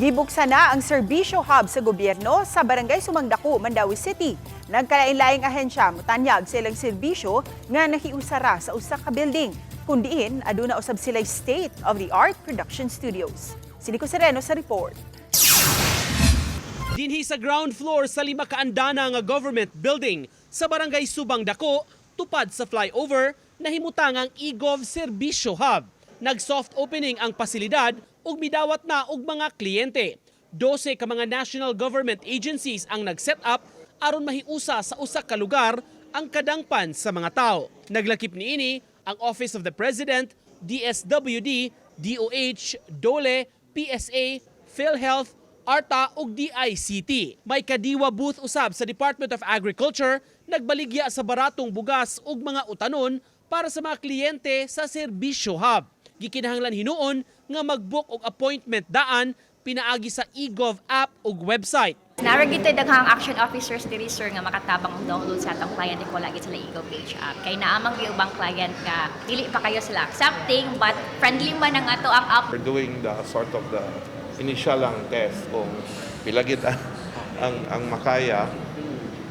Gibuksan na ang serbisyo hub sa gobyerno sa Barangay Sumangdaku, Mandaue City. Nagkalain-laing ahensya motanyag sa ilang serbisyo nga nahiusara sa usa ka building. Kun diin aduna usab sila state-of-the-art production studios. Si Nico Sereno sa report. Dinhi sa ground floor sa lima ka andana nga government building sa Barangay Subang Dako, tupad sa flyover, nahimutang ang eGov Serbisyo Hub. Nag-soft opening ang pasilidad ug midawat na og mga kliyente. 12 ka mga national government agencies ang nag-set up aron mahiusa sa usa ka lugar ang kadangpan sa mga tao. Naglakip niini ang Office of the President, DSWD, DOH, DOLE, PSA, PhilHealth, ARTA ug DICT. May kadiwa booth usab sa Department of Agriculture, nagbaligya sa baratong bugas ug mga utanon para sa mga kliyente sa serbisyo hub. Gikinahanglan hinuon nga mag-book og appointment daan pinaagi sa eGov app ug website. Naa ra gyud daghang action officers diri, sir, nga makatabang og download sa atong client if wala gyud sila eGov page app. Kay naa man gyud ubang client nga dili pa kayo sila accepting, but friendly man ang ato ang app. We're doing the sort of the initial lang test kung pila gid ang makaya.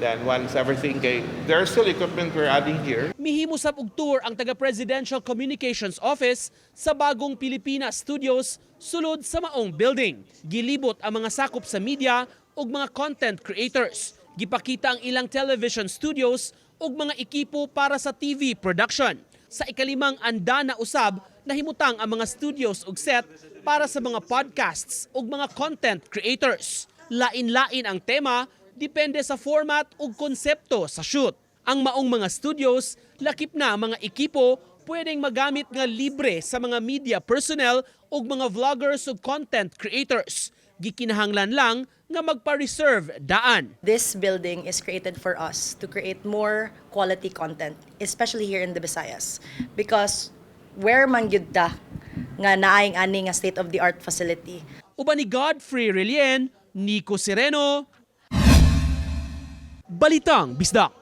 Then once everything kay there's still equipment we're adding here. Mihimo sab og tour ang taga Presidential Communications Office sa Bagong Pilipinas Studios sulod sa maong building. Gilibot ang mga sakop sa media ug mga content creators. Gipakita ang ilang television studios ug mga ekipo para sa TV production. Sa ikalimang andana usab, nahimutang ang mga studios ug set para sa mga podcasts ug mga content creators. Lain-lain ang tema depende sa format ug konsepto sa shoot. Ang maong mga studios, lakip na mga ekipo, pwedeng magamit nga libre sa mga media personnel ug mga vloggers ug content creators. Gikinahanglan lang nga magpa-reserve daan. This building is created for us to create more quality content, especially here in the Visayas. Because where man gyud ta nga naayng ani nga state-of-the-art facility? Uban ni Godfrey Relien, Nico Sereno, Balitang Bisdak.